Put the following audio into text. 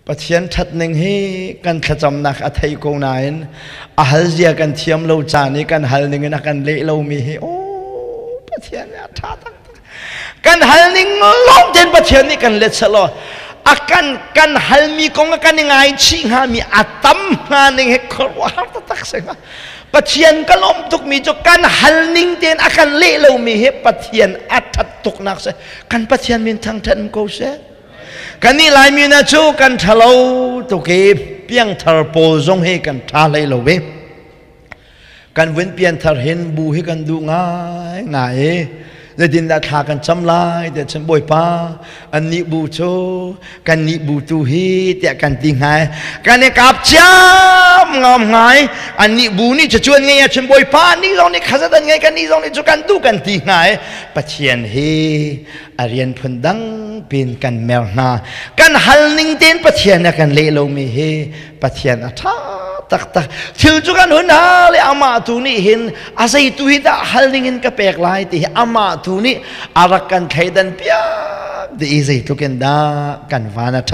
Pathian ṭhatning hi kan thlacamnak a thei ko nain a hal zia kan thiam lo caan i kan hal ning in a kan leh lomi hi aw Pathian a ṭha taktak. Kan hal ning lawng tein Pathian nih kan let selaw a kan kan halmi kong a kan i ngaichih hngami a tam hnga ning hi khuaruahhar taktak si hnga. Pathian ka lawmh tukmi cu kan hal ning tein a kan leh lomi hi Pathian a ṭhat tuknak si. Kan Pathian min thangṭhat ko seh. Kannih Laimi hna cu kan ṭhalo tuk i piangthar pawl zong hi kan ṭha hlei lo ve. Kan vun pianthar hin bu hi kan duh ngaingai i zeitindah thla kan cam lai tiah cun Bawipa annih bu cu kannih bu tu hi tiah kan ti hnga i kan i kap ciam ngam ngai annih bu nih cucu an ngei ahcun Bawipa annih zong nih khazat an ngei kannih zong nih cu kan duh kan ti hnga i Pathian hi a rian phun dang pin kan mer hna kan hal ning tein Pathian a kan leh lomi hi Pathian a ṭha taktak thil cu kan hun hal i amah tu nih hin a zei tu hi dah hal ning in ka pek lai ti hi amah tu nih a rak kan thleidan piak ti i zeitluk in dah kan van a ṭha.